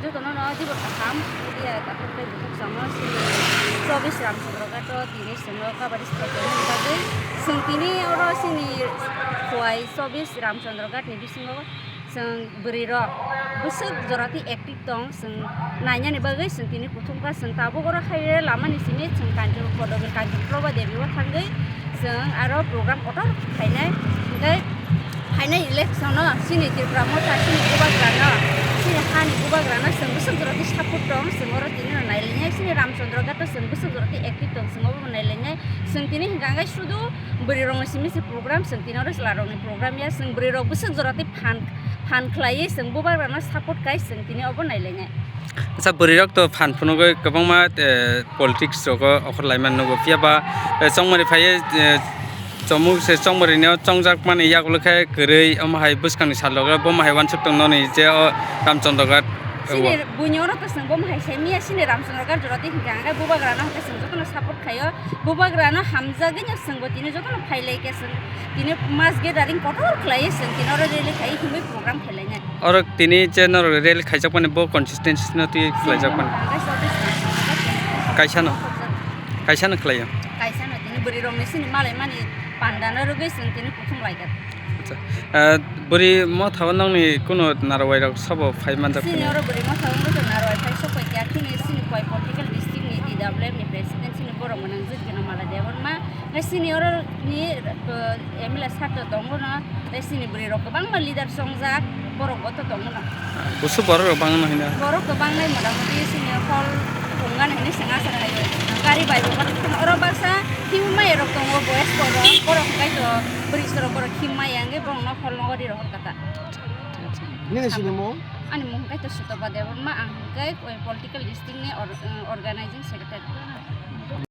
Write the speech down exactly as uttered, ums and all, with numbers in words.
Jotono no jibo kaham, media takhuk tei bukhuk chamo chini chobis Ramchandra Ghat o tini chwngno coverage khlaimani bagwi. Chwng tini oro chini Khowai chobis Ramchandra Ghat ni bisingo chwng bwrwi rok bwswk jora tei active tong, chwng nainani bagwi chwng tini kuthuk kha. Chwng tabuk oro hai lamani simi chwng Kanchor, Honorable Kanchor Prabha Devi o thangwi chwng aro program kotor khainai. Hwnkhe phainai election o chini Tripura Motha, chini bubagrano, chini hani bubagrano chwng bwswk jora tei support tong, chwng oro tini no nailainai, chini Ramchandra Ghat o chwng bwswk jora tei active tong, chwng obo nailainai. Chwng tini hwnkha hwnkhe sudu bwrwi rokni simi se program, chwng tini oro chwla rokni program ya, chwng bwrwi rok bwswk jora tei phan, phan khlaiwi chwng bubagrano support khai chwng tini obo nailainai. Acha, bwrwi rok to phan phunugwi kwbangma, eh, politics rogo okhor laimani nugo, phiya ba, eh, chongmani phaiwi, eh, chomuk se chongmani no chongjak mani yagulo khe kwrwi, omo hai bwskangni salogo bomo hai uansuk tong noni je o Ramchandra Ghat. Chini buini oro to chwng bomo hai sai miya, chini Ramchandra Ghat jora tei hwnkha hwnkhe bubagrano hwnkhe chwng jotono support khaio, bubagrano hamjagwi no chwngbo tini jotono phailaikhe chwng tini mass gathering kotor khlaiwi chwng tini oro rally khai himwi program khailainai. Oro tini je norok rally khaijakmani bo constituency no twi khlaijakmani. Kaisano, kaisano khlaio. Kaisano tini bwrwi rokni sini malai mani panda no rwgwi chwng tini kuthum laikha. Acha. Ah, bwrwi Motha o nokni kuno narwai rok sabo phai manjak Sini phano? Oro bwrwi Motha o wngwi tong narwai phai sok pai kha, khini sini Khowai political district ni D W M ni president sini borok mwnang Jyotino Mala Debbarma. Ngai sini oro ni, uh, M L A sir to tongo no, tei sini bwrwi rok kwbangma leader chongjak, borok bo to tongo no. Busu borok rok bangma hino. Borok kwbang nai mota moti sini hall thumgan hini swnga swnga yo. Gari bai bo oro baksa himma rok tongo, boys borok, borok kai to bwrwi borok borok himma yang borok no hall no gari rok kata. Nini sini mo? Ani mung kai to Sutopa Debbarma, ang kai political district ni or-, uh, organizing secretary.